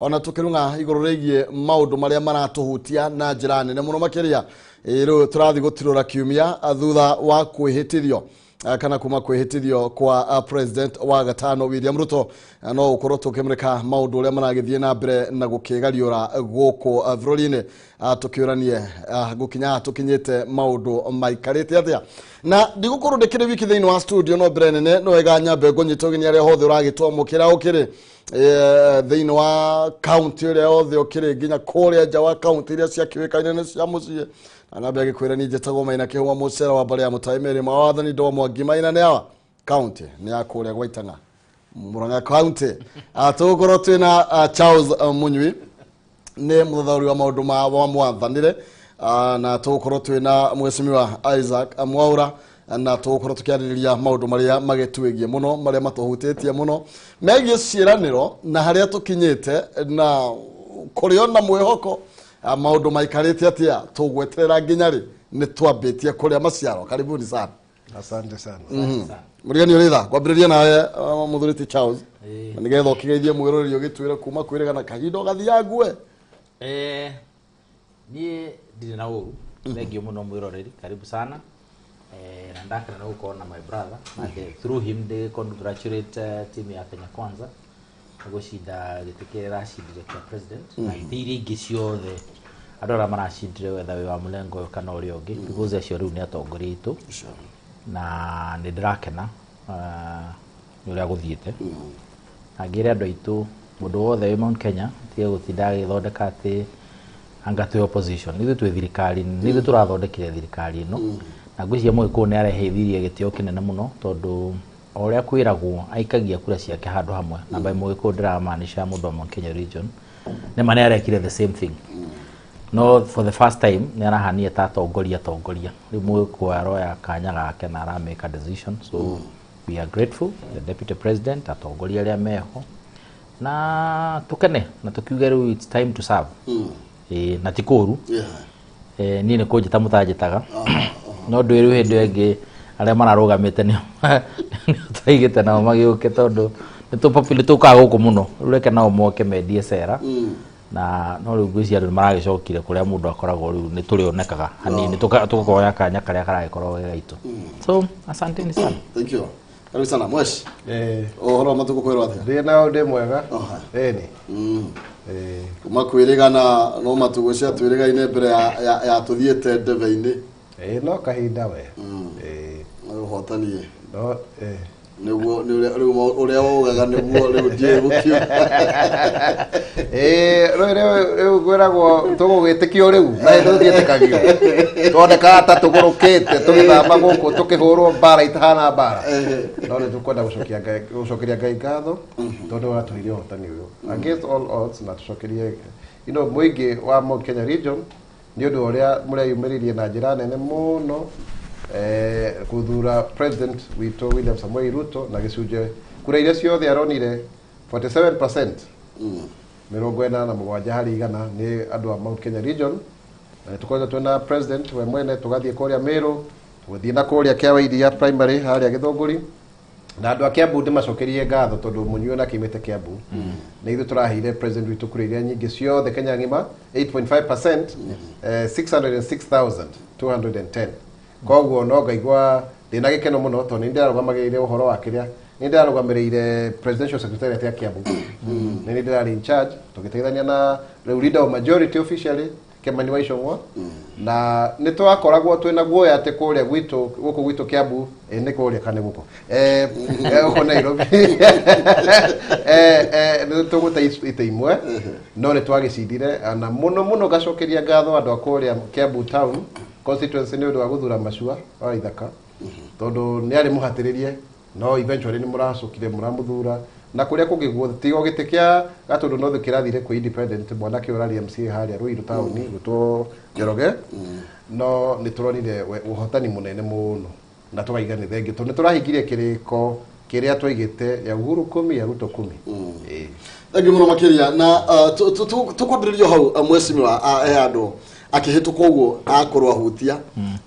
Ona tukirunga iguru rigie maundu maria maratuhutia na njira nene muno makiria riu turathi gutirura kiumia thutha wa kwihitithio kana kuma kwihitithio kwa president wa gatano William Ruto no ukorwo tukimurika maundu uria maragithie na mbere na gukigariura guku bururi-ini tukiuranie gukinya tukinyite maundu maikarite atia na ndigukorwo ndikiri wiki thiini wa studio no mbere nene no wega nyambe ngunyita ugeni aria hothe uragitwamukira ukiri thiini wa county uria yothe ukiri nginya kuria nja wa county iria ciakiwikaine ni cia mucii na nambe agikwira ni njitagwo Maina Kihuma Mucera wa mbare ya Mutai Meri mawathani ndo Mwangi Maina ni awa county ni ya kuria gwa Itang'a Murang'a county. Tugukorwo twina Charles Munyui ni muthathuri wa maundu ma wa mwathanire na tugukorwo twina mweshimiwa Isaac Mwaura na tugukorwo tukiarĩrĩria maundu maria magĩtwĩgie muno maria matuhutĩtie muno megie ciĩranĩro na haria tukinyĩte na kũrĩ ona mwĩhoko maundu maikarĩte atia tugweterera nginya rĩ nĩ twambĩtie kũrĩa maciaro. Karibuni sana. Asante sana. Mũrigani ũrĩ tha kwambĩrĩria nawe mũthuri ti Charles na nĩgetha ũkĩgeithie mwĩroreri ũgĩtwĩre kuma kwĩrĩgana kahinda ũgathiaga ngue. Niĩ ndirĩ na ũru, thengiũ mũno mwĩroreri, karibu sana. Na ndakena nĩ gũkorwo na my brother na through him they congratulate team ya Kenya Kwanza gũcinda gĩtĩ kĩrĩa ĩracindire kĩa president na itĩ iria ingĩ ciothe andũ arĩa maracindire wetha wĩ wa mũrengo ũyũ kana ũrĩa ũngĩ because acio rĩu nĩ atongoria aitũ na nĩ ndĩrakena nĩ ũrĩa gũthiĩte na ngĩre andũ aitũ mũndũ wothe wĩ Mount Kenya tige gũtinda agĩthondeka atĩ anga twĩ opposition, ithuĩ twĩ thirikari, nĩ ithuĩ tũrathondekire thirikari ĩno na ngwĩciria Mũgĩkũyũ nĩ areheithirie gĩtĩo kĩnene mũno tondũ o ũrĩa kwĩragwo aikagia kura ciake handũ hamwe na by Mũgĩkũyũ ndĩramaanisha mũndũ wa Mount Kenya region nĩ ma nĩ arekire the same thing no for the first time nĩ arahania ta atongoria rĩu Mũgĩkũyũ aroya kanya gake na aramake a decision so we are grateful the deputy president atongoria arĩa meho na tukene na tukiuge rĩu it's time to serve. Na ti kũũru. Niĩ nĩ kũnjĩta mũtanjĩtaga no ndũ rĩu hĩndĩ ĩyo ĩngĩ arĩa mararũgamĩte nĩo twaigĩte nao magĩũke tondũ nĩ tũkaga gũkũ mũno rĩu reke nao moke mendie cera na no rĩu ngwĩciria andũ nĩ maragĩcokire kũrĩa mũndũ akoragwo rĩu nĩ tũrĩonekaga hanini tũkoya kanya karĩa karagĩkorwo ge gaitũ so asanteni sana. Thank you. Karibu sana Mwesh. Ũhoro wa matukũ kwĩrwo atĩa? Ndĩ nao ndĩ mwega. Ĩni. Kuma kwĩrĩgana no matukũ cia twĩrĩgaine mbere ya tũthiĩte ndebe-inĩ. No kahinda we. Ũhotanie. No nĩguo rĩu ũrĩa waugaga nĩguo rĩu ndiũĩ gũkiuga. Rĩu kwĩragwo tũgũgĩtĩkio rĩu na tũtiĩtĩkagio twonekaga ta tũgũrũkĩte tũgĩthama gũkũ tũkĩhũrwo mbara itahana mbara no nĩ tũkwenda gũcokeria Ngai ngatho tondũ watũheire ũhotani ũyũ against all odds na tũcokerie mũingĩ wa Mount Kenya region nĩ ũndũ ũrĩa mũreyumĩririe na njĩra nene mũno kuthura president witũ William Samoei Ruto na gĩcunjĩ kura iria ciothe aronire 47% 47 harĩ igana nĩ andũ a Mount Kenya region na nĩ tũkoretwo twĩna president we mwene tũgathiĩ kũrĩa Meru tũgathiĩ na kũrĩa Kĩawa primary harĩa Gĩthũngũri na andũ a Kiambu ndĩmacokerie ngatho tondũ Mũnyuo na kiumĩte Kiambu nĩ ithuĩ tũraheire president witũ kura iria nyingĩ ciothe Kenya ng'ima 8.5% 606,210 koguo no ngaigua ndĩna gĩkeno mũno tondũ nĩ ndĩrarũgamagĩrĩire ũhoro wa kĩrĩa nĩ ndĩrarũgamĩrĩire presidential secretariat ya Kiambu nĩ niĩ ndĩrarĩ in charge tũgĩteithania na rĩu leader of majority officially Kimani wa Ichung'wa na nĩ twakoragwo twĩna guoya atĩ kũrĩa gwitũ gũkũ gwitũ Kiambu nĩ kũrĩa kana gũkũ gũkũ Nairobi nĩ tũgũte itĩ imwe no nĩ twagĩcindire na mũno mũno ngacokeria ngatho andũ a kũrĩa Kiambu town constituency nĩ ũndũ wa gũthura Macua wa Ithaka tondũ nĩ arĩ mũhatĩrĩrie no eventually nĩ mũracokire mũramũthura na kũrĩa kũngĩ guothe tiga gĩtĩ kĩa Gatũndũ North kĩrathire kwĩ independent mwanake ũrarĩ MCA harĩa Ruiru taũni gwĩtwo Njoroge no nĩ tũronire ũhotani mũnene mũno na tũkaiga nĩ thengiũ tondũ nĩ tũrahingirie kĩrĩko kĩrĩa twaigĩte ya Uhuru 10 ya Ruto 10. Thengiũ mũno makĩria na tũkwambĩrĩrio hau mweshimiwa he andũ akĩhĩtũka ũguo akorwo ahutia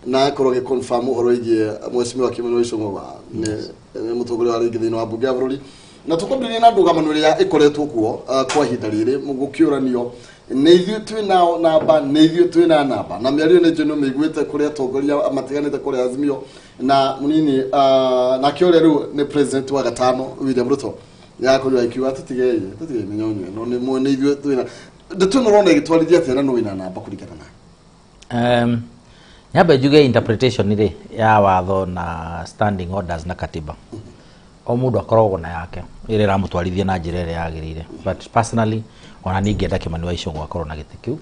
na akorwo agĩ confirm ũhoro wĩgiĩ mweshimiwa Kimani wa Ichung'wa nĩ mũtongoria wa rĩngĩ thĩinĩ wa mbunge ya bũrũri Na tũkwambĩrĩria na ndũgamano ĩrĩa ĩkoretwo kuo kwa ihinda rĩrĩ gũkĩũranio nĩ ithuĩ twĩ namba, nĩ ithuĩ twĩ na namba, na mĩario nĩ njũ nĩ mĩiguĩte kũrĩ atongoria matiganĩte kũrĩ Azimio na mũnini nake ũrĩa rĩu nĩ president wa gatano William Ruto yakorirwo akiuga tũtigei tũtigei mĩnyonyo ĩno nĩ ithuĩ twĩna ndeto ĩno ũrona ĩgĩtwarithia atĩa na nũ wĩna namba kũringana na Nyambe njuge interpretation rĩ ya watho na standing orders na katiba, o mũndũ akoragwo na yake ĩrĩa ĩramũtwarithia na njĩra ĩrĩa yagĩrĩire. But personally, ona niĩ ingĩenda Kimani wa Ichung'wa akorwo na gĩtĩ kĩu,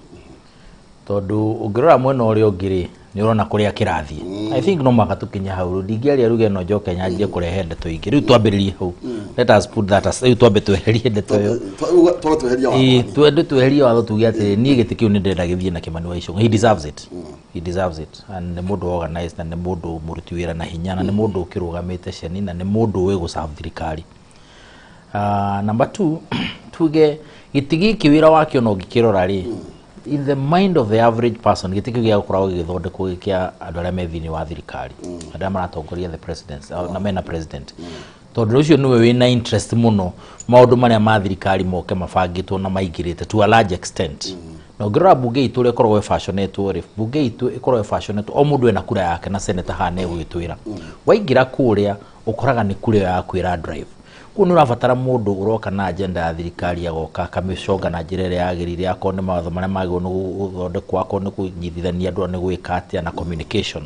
tondũ ũngĩrora mwena ũrĩa ũngĩ rĩ, nĩ ũrona kũrĩa kĩrathiĩ. I think no mũhaka tũkinye hau. Rĩu ndingĩaria ruge ĩno njoke nyanjie kũrehe ndeto ingĩ. Rĩu twambĩrĩrie hau, let us put that aside. Rĩu twambe tweherie ndeto ĩyo. Twambe tweheria watho. Twende tweherie watho, tuge atĩ niĩ gĩtĩ kĩu nĩ ndĩrenda gĩthiĩ na Kimani wa Ichung'wa. He deserves it, he deserves it, and nĩ mũndũ organized, na nĩ mũndũ mũruti wĩra na hinya, na nĩ mũndũ ũkĩrũgamĩte ceni, na nĩ mũndũ ũĩ gũserve thirikari. Number two, tuge gĩtĩ gĩkĩ wĩra wakĩo ona ũngĩkĩrora rĩ, in the mind of the average person, gĩtĩ kĩu gĩa gũkoragwo gĩgĩthondekwo gĩ kĩa andũ arĩa me thĩinĩ wa thirikari, andũ arĩa maratongoria the president na mena president, tondũ ũcio nĩwe wĩna interest mũno maũndũ marĩa ma thirikari moke mabangĩtwo na maingĩrĩte to a large extent. Na ũngĩrora bunge itũ ũrĩa ĩkoragwo ĩbacũnĩtwo rĩ, bunge itũ ĩkoragwo ĩbacũnĩtwo o mũndũ ena kura yake, na senator haha nĩ egũgĩtwĩra waingĩra kũrĩa ũkoraga nĩ kura ĩyo yaku ĩra drive. Koguo nĩ ũrabatara mũndũ ũroka na agenda ya thirikari, agoka akamĩconga na njĩra ĩrĩa yagĩrĩire, akorwo nĩ mawatho marĩa magĩrĩirwo nĩ gũthondekwo, akorwo nĩ kũnyitithania andũ, nĩ gwĩka atĩa na communication,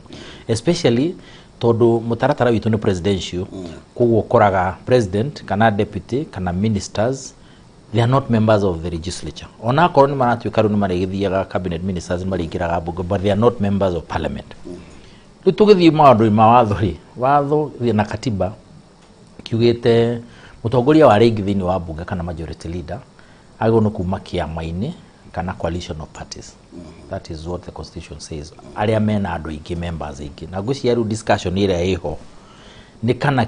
especially tondũ mũtaratara witũ nĩ presidential. Koguo ũkoraga president kana deputy kana ministers, they are not members of the legislature, ona akorwo nĩ maratuĩka rĩu nĩ marĩgĩthiaga cabinet ministers, nĩ marĩingĩraga bunge, but they are not members of parliament. Rĩu tũgĩthiĩ maũndũ ma watho rĩ, watho na katiba kiugĩte mũtongoria wa rĩngĩ thĩinĩ wa bunge kana majority leader agĩrĩirwo nĩ kuma kĩama-inĩ kana coalition of parties. That is what the constitution says, arĩa mena andũ aingĩ, members aingĩ. Na ngwĩciria rĩu discussion ĩrĩa ĩho nĩ kana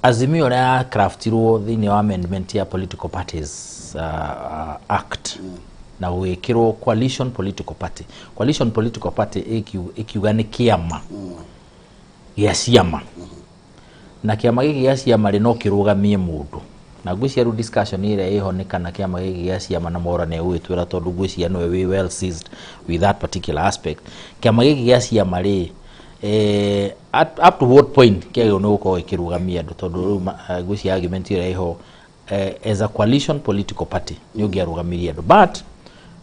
Azimio ũrĩa craftirwo thĩinĩ wa amendment ya Political Parties Act na gwĩkĩrwo coalition political party. Coalition political party ĩkiuga nĩ kĩama gĩa ciama, na kĩama gĩkĩ gĩa ciama rĩ, no kĩrũgamie mũndũ. Na ngwĩciria rĩu discussion ĩrĩa ĩho nĩ kana kĩama gĩkĩ gĩa ciama, na Mwaura nĩ egũgĩtwĩra tondũ ngwĩciria nĩwe wĩ well seized with that particular aspect, kĩama gĩkĩ gĩa ciama rĩ, up to what point kĩagĩrĩirwo nĩ gũkorwo gĩkĩrũgamia andũ? Tondũ rĩu ngwĩciria argument ĩrĩa ĩho, as a coalition political party nĩ ũngĩarũgamirie andũ, but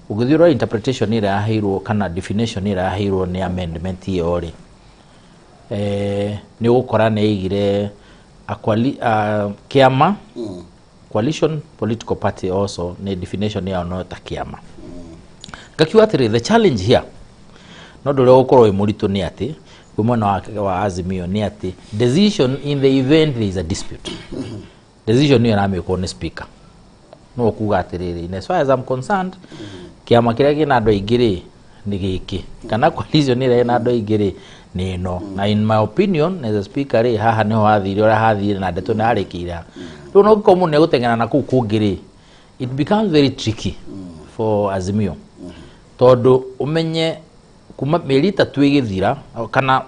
ũgĩthiĩ ũrora interpretation ĩrĩa yaheirwo kana definition ĩrĩa yaheirwo nĩ amendment ĩyo rĩ, nĩ ũgũkora nĩ ĩigire kĩama coalition political party also nĩ definition yao no ta kĩama. Ngakiuga atĩrĩ, the challenge here, no ndũ ũrĩa ũgũkorwo wĩ mũritũ nĩ atĩ kwĩ mwena wa Azimio nĩ atĩ decision, in the event there is a dispute, decision ĩyo ĩramĩkwo nĩ speaker. No kuga atĩrĩrĩ, in as far as I'm concerned, kĩama kĩrĩa kĩna andũ aingĩ rĩ nĩ gĩkĩ, kana coalition ĩrĩa ĩna andũ aingĩ rĩ nĩ ĩno, na in my opinion as a speaker rĩ, haha nĩho hathire ũrĩa hathire na ndeto nĩ yarĩkĩire. Rĩu no gũkorwo mũndũ nĩegũteng'era na kũu kũngĩ rĩ, it becomes very tricky for Azimio, tondũ ũmenye kuma mĩeri 3 ĩgĩthira kana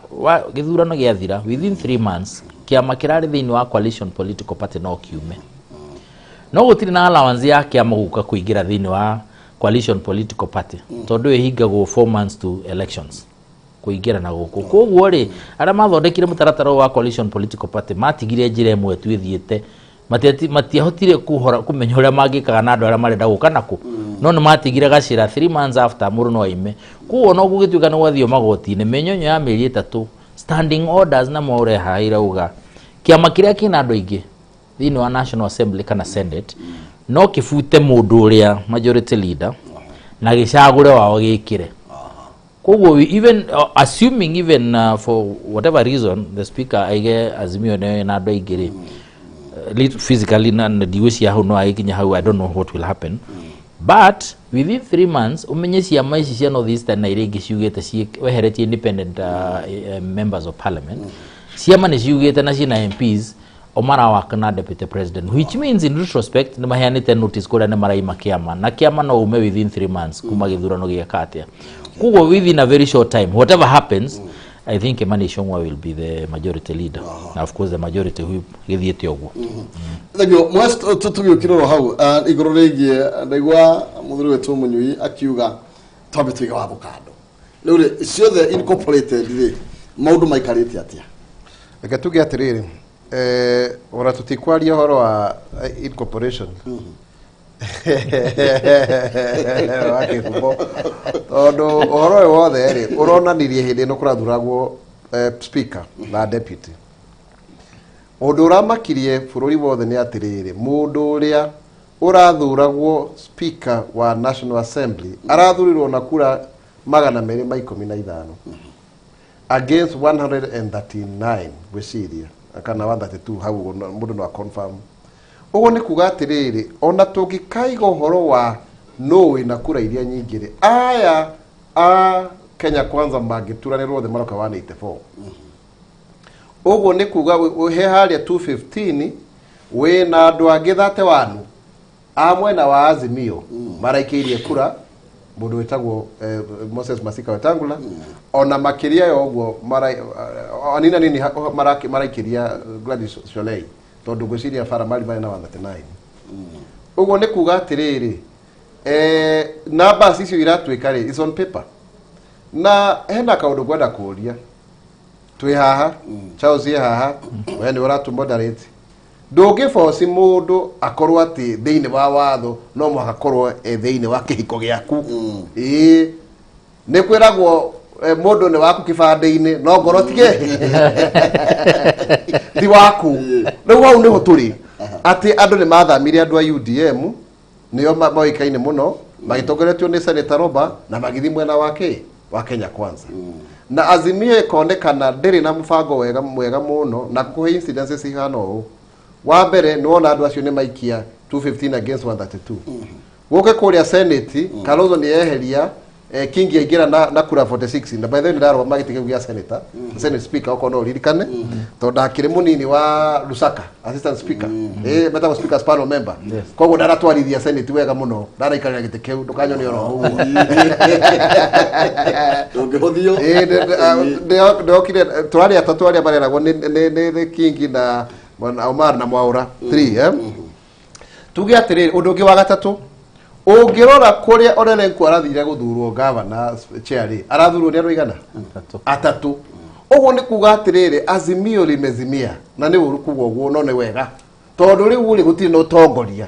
gĩthurano gĩathira, within 3 months kĩama kĩrarĩ thĩinĩ wa coalition political party no kiume, no gũtirĩ na allowance ya kĩama gũka kũingĩra thĩinĩ wa coalition political party, tondũ ĩhingagwo 4 months to elections kũingĩra na gũkũ. Koguo rĩ, arĩa mathondekire mũtaratara ũyũ wa coalition political party matigire njĩra ĩmwe tu ĩthiĩte. Matiahotire kũhora kũmenya ũrĩa mangĩkaga na andũ arĩa marenda gũka nakũ, no nĩ matigire gacĩra 3 months after mũndũ no aime. Koguo no gũgĩtuĩka nĩ gwathio magoti-inĩ, mĩnyonyo ya mĩeri 3, standing orders na Mwaura irauga kĩama kĩrĩa kĩna andũ aingĩ thĩinĩ wa National Assembly kana Senate no kĩbute mũndũ ũrĩa majority leader na gĩcagũre wao gĩkĩre. Koguo even assuming even for whatever reason the speaker aige Azimio nĩyo ĩna andũ aingĩ rĩ, physically na ndigwĩciria hau no agĩkinya hau. I don't know what will happen, but within 3 months ũmenye ciama ici cia North Eastern na iria ingĩ ciugĩte weheretie independent members of parliament, ciama nĩ ciugĩte na ciĩna MPs o marawaka na deputy president, which means in retrospect nĩ maheanĩte notice kũrĩa nĩ maraima kĩama, na kĩama no ume within 3 months kuma gĩthurano gĩeka atĩa. Koguo within a very short time, whatever happens, I think Kimani Ichung'wa will be the majority leader. Na of course the majority whip gĩthiĩte ũguo. Thengio mwes tũgĩũkĩrwo hau igũrũ rĩgiĩ ndaigua mũthuri wetwo Mũnyui akiuga twambe tũige watho kando. Rĩu rĩ, ciothe incorporated rĩ, maũndũ maikarĩte atĩa? Reke tuge atĩrĩrĩ, ona tũtikwaria ũhoro wa incorporation wa kĩhumo, tondũ ũhoro ũyũ wothe rĩ ũronanirie hĩndĩ ĩno kũrathuragwo speaker na deputy. Ũndũ ũramakirie bũrũri wothe nĩ atĩrĩrĩ, mũndũ ũrĩa ũrathuragwo speaker wa National Assembly arathurirwo na kura 215 against 139 gwĩciria, kana 132 hau ũguo, mũndũ no confirm. Ũguo nĩ kuga atĩrĩrĩ, ona tũngĩkaiga ũhoro wa nũ wĩna kura iria nyingĩ rĩ, aya a Kenya Kwanza mangĩturanĩrwo othe maroka 184. Ũguo nĩ kuga he harĩa 215 wĩna andũ angĩ 31 a mwena wa Azimio maraikĩirie kura mũndũ wĩtagwo Moses Masika Wetangula, ona makĩria ya ũguo anini anini maraikĩria Gladys Shollei, tondũ ngwĩciria bara mari marĩ na 139. Ũguo nĩ kuga atĩrĩrĩ, numbers icio iratuĩka rĩ is on paper. Na hena kaũndũ ngwenda kũũria, twĩ haha, Charles ye haha, we nĩ ũratũ moderate, ndũngĩboci mũndũ akorwo atĩ thĩinĩ wa watho no mũhaka akorwo e thĩinĩ wa kĩhiko gĩaku. Ĩĩ, nĩ kwĩragwo mũndũ nĩ waku kĩbandĩ-inĩ, no ngoro tige ti waku. Rĩu hau nĩho tũrĩ, atĩ andũ nĩ mathamire, andũ a UDM nĩo moĩkaine mũno, magĩtongoretio nĩ Senator Roba, na magĩthiĩ mwena wa kĩ wa Kenya Kwanza, na Azimio ĩkonekana ndĩrĩ na mũbango wega mwega mũno. Na kũhe incidences ihana ũũ, wa mbere nĩ wona andũ acio nĩ maikia 215 against 132. Gũke kũrĩa Senate, Kalonzo nĩ yeheria Kingi aingĩra na kura 46. Na by the way, nĩ ndarũgama gĩtĩ kĩu gĩa senator, Senate speaker, okorwo no ũririkane, tondũ ndakĩrĩ mũnini wa Lusaka, assistant speaker, metagwo speakers panel member. Koguo ndaratwarithia Senate wega mũno, ndaraikarĩra gĩtĩ kĩu, ndũkanyone oro ũguo. Ndũngĩhũthio. Ndokire tũrarĩ atatũ arĩa mareragwo nĩ Kingi na Omar na Mwaura 3. Tuge atĩrĩrĩ, ũndũ ũngĩ wa gatatũ, ũngĩrora kũrĩa Ole Lenku arathire gũthurwo gavana chair rĩ, arathurwo nĩ andũ aigana? Atatũ. Atatũ. Ũguo nĩ kuga atĩrĩrĩ, Azimio limezimia, na nĩ ũru kuga ũguo, no nĩ wega, tondũ rĩu rĩ gũtirĩ na ũtongoria,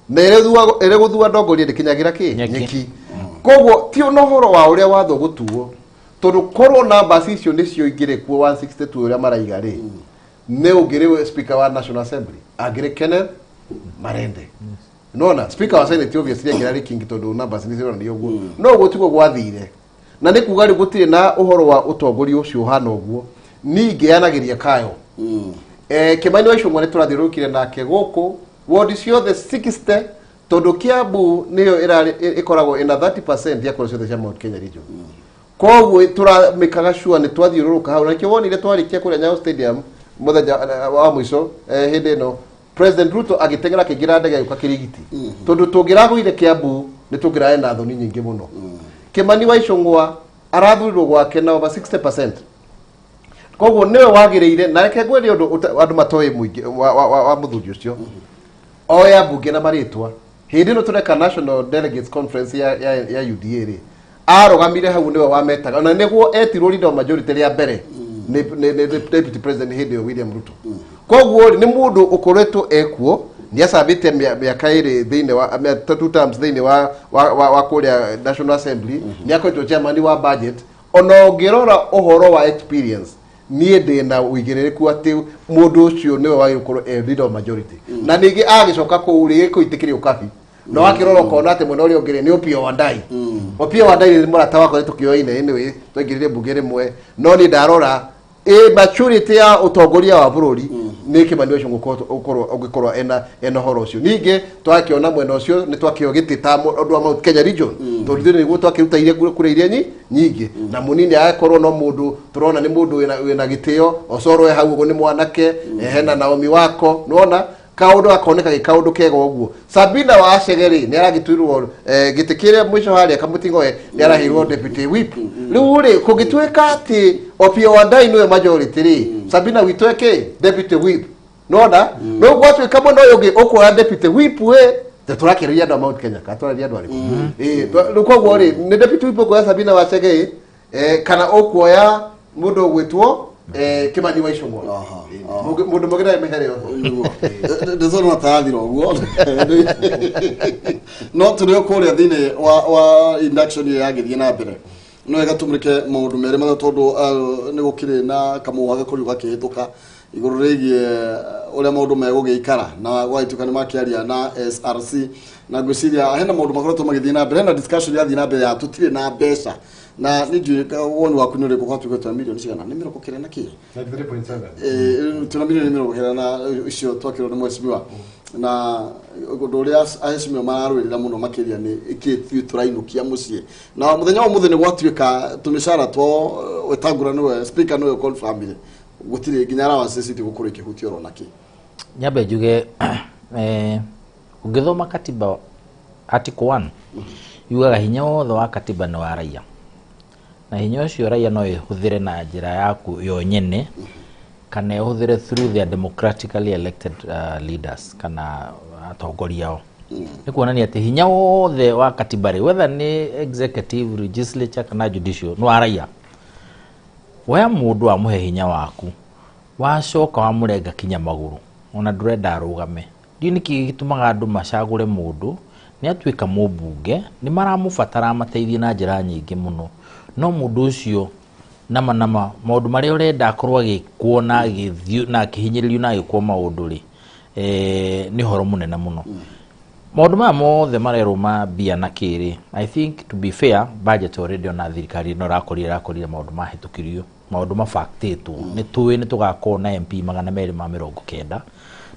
na ĩrĩ gũthua ndongoria ndĩkinyagĩra kĩ Nyeki. Nyeki. Koguo ti ona ũhoro wa ũrĩa watho gũtuo, tondũ korwo numbers icio nĩcio ingĩrĩ kuo 162 ũrĩa maraiga rĩ, nĩ ũngĩrĩ speaker wa National Assembly angĩrĩ Kenneth Marende, nona speaker wa Senate obviously angĩrarĩ Kingi, tondũ numbers nĩ cironania ũguo. No ũguo tiguo gwathire, na nĩ kuga rĩu gũtirĩ na ũhoro wa ũtongoria ũcio ũhana ũguo. Ningĩ yanagĩria kayo Kimani wa Ichung'wa nĩ tũrathiũrũrũkire nake gũkũ wodi ciothe 60, tondũ Kiambu nĩyo ĩrarĩ ĩkoragwo ĩna 30% ya kura ciothe cia Mount Kenya region. Koguo tũramĩkaga sure nĩ twathiũrũrũka hau, na nĩkĩo wonire twarĩkia kũrĩa Nyayo Stadium mũthenya wa mũico, hĩndĩ ĩno President Ruto agĩteng'era akĩingĩra ndege agĩũka Kĩrigiti, tondũ tũngĩragũire Kiambu nĩ tũngĩrarĩ na thoni nyingĩ mũno. Kimani wa Ichung'wa arathurirwo gwake na over 60%, koguo nĩwe wagĩrĩire. Na reke ngwĩre ũndũ andũ matoĩ mũingĩ wa mũthuri ũcio oya mbunge na marĩtwa. Hĩndĩ ĩno tũreka National Delegates Conference ya UDA rĩ, arũgamire hau, nĩwe wametaga, na nĩguo etirwo leader of majority rĩa mbere nĩ deputy president hĩndĩ ĩyo William Ruto. Koguo rĩ, nĩ mũndũ ũkoretwo ekuo, nĩ acambĩte mĩaka 2 thĩinĩ wa two terms thĩinĩ wa kũrĩa National Assembly, nĩ akoretwo chairman wa budget. Ona ũngĩrora ũhoro wa experience, niĩ ndĩ na ũigĩrĩrĩku atĩ mũndũ ũcio nĩwe wagĩrĩirwo gũkorwo e leader of majority. Na ningĩ agĩcoka kũu rĩ, gĩkũ itikĩrĩ ũkabi, no akĩrora ũkona atĩ mwena ũrĩa ũngĩ rĩ, nĩ Opiyo Wandayi. Opiyo Wandayi nĩ mũrata wakwa, nĩ tũkĩoine, anyway twaingĩrire mbunge rĩmwe, no niĩ ndarora ĩ maturity ya ũtongoria wa bũrũri nĩ Kimani wa Ichung'wa ũngĩkorwo ena ũhoro ũcio. Ningĩ twakĩona mwena ũcio nĩ twakĩo gĩtĩ ta ũndũ wa Mount Kenya region, tondũ ithuĩ nĩguo twakĩruta iria kura iria nyingĩ, na mũnini agakorwo no mũndũ tũrona nĩ mũndũ wĩna gĩtĩo. Osoro e hau ũguo nĩ mwanake, hena Naomi wako nĩwona. Kaundu gakoneka gä kaundu kega ũguo. Sabina wa Chege rĩ, nĩ aragĩtuirwo gĩtĩ kĩrĩa mũico harĩa Kamũting'oe, nĩ araheirwo deputy whip. Rĩu rĩ, kũngĩtuĩka atĩ Opiyo Wandayi nĩwe majority rĩ, Sabina witũ eke deputy whip, nona no gwatuĩka mwena ũyũ ũngĩ ũkuoya deputy whip ĩ, tũrakĩrĩria andũ a Mount Kenya kana tũrarĩria andũ arĩkũ? Rĩu koguo rĩ, nĩ deputy whip ũkuoya Sabina wa Chege ĩ, kana ũkuoya mũndũ ũgwĩtwo Kimani wa Ichung'wa? Mũndũ mũgĩ nawe mehere oho. Ndĩcona tayathira ũguo, no tũrĩ o kũrĩa thĩinĩ wa induction ĩyo yagĩthiĩ na mbere, no wega tũmũrĩke maũndũ merĩ matatũ, tondũ nĩ gũkĩrĩ na kamũha gakorirwo gakĩhĩtũka igũrũ rĩgiĩ ũrĩa maũndũ megũgĩikara, na gwagĩtuĩka nĩ makĩaria na SRC, na ngwĩciria hena maũndũ makoretwo magĩthiĩ na mbere, hena discussion yathiĩ na mbere ya tũtirĩ na mbeca, na nĩ njũĩ woni waku nĩ ũrĩkũ. Gwatuĩka twa mirioni cigana, nĩ 90 na kĩ? 93.7. Tuna milioni 90 na icio twakĩrwo nĩ mheshimiwa, na ũndũ ũrĩa aheshimiwa mararũĩrĩra mũno makĩria nĩ ĩkĩ ithuĩ tũrainũkia mũciĩ. Na mũthenya wa mũthĩ nĩ gwatuĩka tũmĩcara twao, Wetangula nĩwe speaker, nĩwe confirmire gũtirĩ nginya allowances itigũkorwo ikĩhutio oro nakĩ. Nyambe njuge, ũngĩthoma katiba, article 1 yugaga hinya wothe wa katiba nĩ wa raia, na hinya ũcio raia no ĩhũthĩre na njĩra yaku yo nyene kana ĩhũthĩre through their democratically elected leaders kana atongoria ao. Nĩ kuonania atĩ hinya wothe wa katiba rĩ, whether nĩ executive, legislature kana judicial, nĩ wa raia. Woya mũndũ wamũhe hinya waku, wacoka wamũrenga kinya magũrũ, ona ndũrenda arũgame. Ndiũ nĩkĩ gĩtũmaga andũ macagũre mũndũ nĩ atuĩka mũmbunge, nĩ maramũbatara amateithie na njĩra nyingĩ mũno, no mũndũ ũcio nama nama maũndũ marĩa ũrenda akorwo agĩkwo na agĩthiĩ na akĩhinyĩrĩrio na agĩkwo maũndũ rĩ, nĩ ũhoro mũnene mũno. Maũndũ maya mothe marerwo ma mbia na kĩrĩ, I think, to be fair, budget already ona thirikari ĩno ĩrakorire maũndũ mahĩtũkirio, maũndũ mabactĩtwo. Nĩ tũĩ nĩ tũgakorwo na MP 290,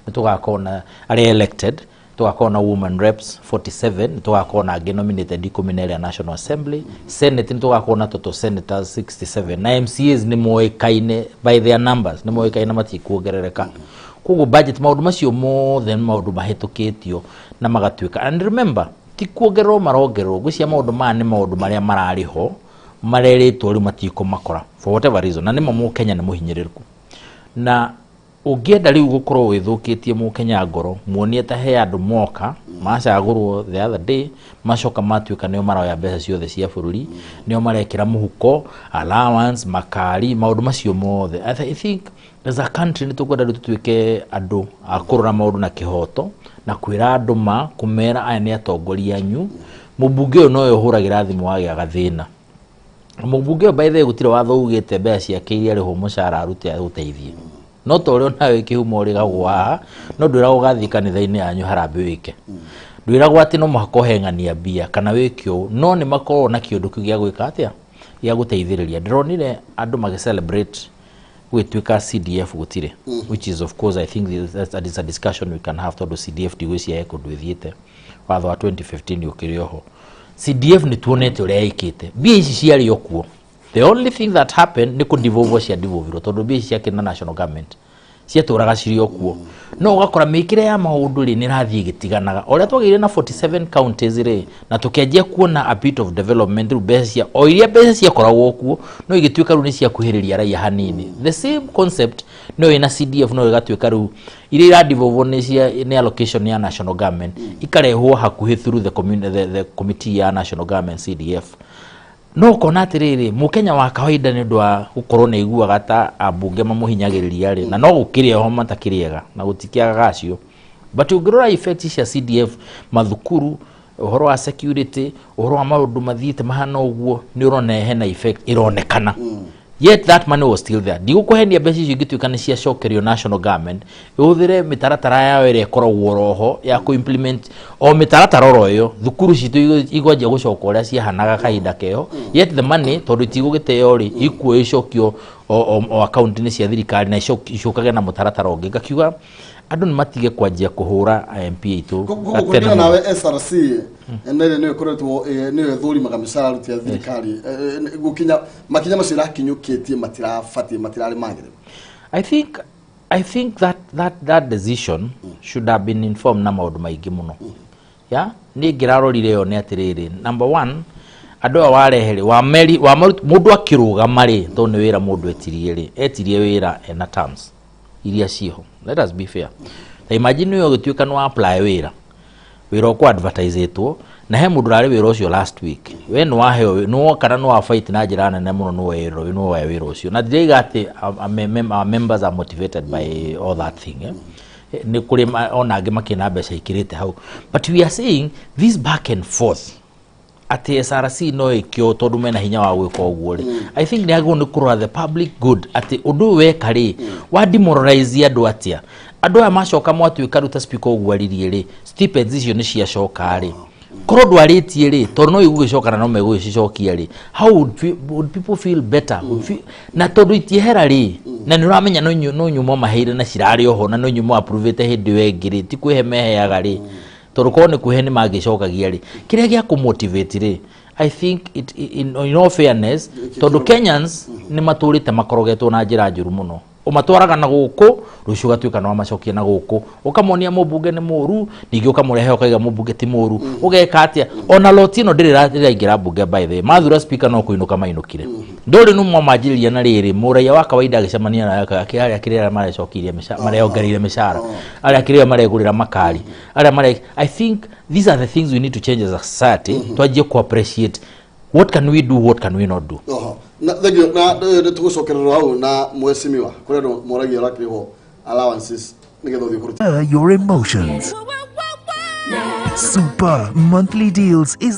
nĩ tũgakorwo na arĩa elected, tũgakorwo na women reps 47, nĩ tũgakorwo na angĩ nominated 12 a National Assembly, Senate nĩ tũgakorwo na total senators 67, na MCAs nĩ moĩkaine by their numbers, nĩ moĩkaine matikuongerereka. Koguo budget, maũndũ macio mothe nĩ maũndũ mahĩtũkĩtio na magatuĩka. And remember, ti kuongererwo marongererwo, ngwĩciria maũndũ maya nĩ maũndũ marĩa mararĩ ho marerĩtwo rĩu matikũmakora for whatever reason, na nĩmo mũkenya nĩ mũhinyĩrĩrĩku, na ũngĩenda rĩu gũkorwo wĩthũkĩtie mũkenya ngoro, muonie ta he andũ moka macagũrwo the other day, macoka matuĩka nĩo maroya mbeca ciothe cia bũrũri, nĩo marekĩra mũhuko, allowance, makari, maũndũ macio mothe. I think as a country nĩ tũkwenda rĩu tũtuĩke andũ a kũrora maũndũ na kĩhoto na kwĩra andũ ma, kũmera aya nĩ atongoria anyu. Mũmbunge ũyũ nowe ũhũragĩra thimũ wagĩa gathĩna. Mũmbunge ũyũ, by the way, gũtirĩ watho ugĩte mbeca ciake iria arĩhwo mũcara arute agũteithie, no ta ũrĩa onawe kĩhumo ũrĩgagwo haha, no ndwĩragwo ũgathiĩ kanitha-inĩ yanyu harambĩ wĩke, ndwĩragwo atĩ no mũhaka ũheng'ania mbia kana wĩke ũũ, no nĩ makoragwo na kĩũndũ kĩu gĩa gwĩka atĩa, gĩa gũteithĩrĩria. Ndĩronire andũ magĩ celebrate gwĩtuĩka CDF gũtirĩ, which is of course, I think that is a discussion we can have, tondũ CDF ndigwĩciria he kũndũ ĩthiĩte. Watho wa 2015 ũkĩrĩ oho. CDF nĩ tuonete ũrĩa ĩkĩte, mbia ici ciarĩ o kuo. The only thing that happened nĩ kũdevolve, cia devolvirwo, tondũ mbia ici ciakĩrĩ na national government ciatũraga cirĩ o kuo, no ũgakora mĩkĩre ya maũndũ rĩ, nĩ ĩrathiĩ ĩgĩtiganaga. O ũrĩa twagĩire na 47 counties rĩ, na tũkĩanjia kuona a bit of development, rĩu mbeca cia o iria mbeca ciakoragwo kuo no igĩtuĩka rĩu nĩ ciakuhĩrĩria raia hanini. The same concept no ĩna CDF, no ĩgatuĩka rĩu iria iradevolvwo nĩ cia nĩ allocation ya national government ikarehwo hakuhĩ through the committee ya national government CDF. No ũkona atĩrĩrĩ, mũkenya wa kawaida, nĩ ũndũ wa gũkorwo nĩ aiguaga ta ambunge mamũhinyagĩrĩria rĩ, na no gũkĩrĩ oho matakĩrĩega na gũtikĩagaga acio, but ũngĩrora effect cia CDF, mathukuru, ũhoro wa security, ũhoro wa maũndũ mathiĩte mahana ũguo, nĩ ũrona hena effect ĩronekana, yet that money was still there. Ndigũkũhenia, mbeca icio ingĩtuĩka nĩ ciacokerio national government ĩhũthĩre mĩtaratara yayo ĩrĩa ĩkoragwo roho ya kũ-implement o mĩtaratara oro ĩyo, thukuru citũ igwanjia gũcoka ũrĩa ciahanaga kahinda keho. Yet the money, tondũ itigũgĩteo rĩ, ikuo icokio o account-inĩ cia thirikari na icokage na mũtaratara ũngĩ. Ngakiuga andũ nĩ matige kwanjia kũhũra MP aitũ gatene kũringana mũno. Nawe, SRC nĩrĩ nĩyo ĩkoretwo nĩyo ĩthũrimaga mĩcara aruti a thirikari, gũkinya makinya macio ĩrakinyũkĩtie matirabatiĩ, matirarĩ magĩrĩru? I think I think that decision should have been informed na maũndũ maingĩ mũno. Yeah, niĩ ngĩrarorire ĩyo nĩ atĩrĩrĩ, number one, andũ aya warehe rĩ, wameri mũndũ akĩrũgama rĩ, tondũ nĩ wĩra mũndũ etirie rĩ, etirie wĩra ena terms iria ciĩho. Let us be fair. Ta imagine ũyũ ũgĩtuĩka nĩ wa apply wĩra, wĩra ũkũ advertisetwo na he mũndũ ũrarĩ wĩra ũcio last week, we nĩ waheo, nĩ woka na nĩ wa fight na njĩra nene mũno, nĩ woya wĩra ũcio. Na ndiraiga atĩ our members are motivated by all that thing, eh? Nĩ kũrĩ ona angĩ makĩna mbeca ikĩrĩte hau, but we are saying this back and forth atĩ SRC no ĩkĩo tondũ mena hinya wa gwĩka ũguo rĩ, I think nĩ agĩrĩirwo nĩ kũrora the public good, atĩ ũndũ ũyũ weka rĩ, wa demoralize andũ atĩa. Andũ aya macoka mwatuĩka rĩu ta speaker ũguo aririe rĩ, stipends icio nĩ ciacoka rĩ, korwo ndwarĩtie rĩ, tondũ no igũgĩcoka na no megũgĩcicokia rĩ, how would people feel better? Na tondũ itiehera rĩ, na nĩ ũramenya no nyuma maheire na cirarĩ oho, na no nyuma approvĩte hĩndĩ ĩyo ĩngĩ rĩ, ti kwĩhe meheaga rĩ, tondũ korwo nĩ kwĩhe nĩ mangĩcokagia rĩ, kĩrĩa gĩa kũmotivate rĩ, I think in all fairness, tondũ Kenyans nĩ matũrĩte makorogetwo na njĩra njũru mũno, ũmatwaraga na gũkũ, rũciũ ũgatuĩka nĩ wamacokia na gũkũ, ũkamonia mũmbunge nĩ mũru, ningĩ ũkamũrehe ũkaiga mũmbunge ti mũru, ũgeka atĩa. Ona loti ĩno ndĩrĩ ĩraingĩra mbunge, by the way, mathura speaker no kũinũka mainũkire. Ndũrĩ nĩ mwamanjĩrĩria na rĩrĩ, mũraiya wa kawaida agĩcemania na arĩa kĩrĩa marecokirie mareongereire mĩcara, arĩa kĩrĩa maregũrĩra makari, arĩa mare, I think these are the things we need to change as a society, twanjie ku appreciate what can we do, what can we not do. Oho. Na thank you, na nĩ tũgũcokerera hau na mwecimiwa kũrĩ andũ moragia ũrakĩrĩhwo allowances nĩgetha ũthiĩ kũruta Your emotions. Super Monthly Deals is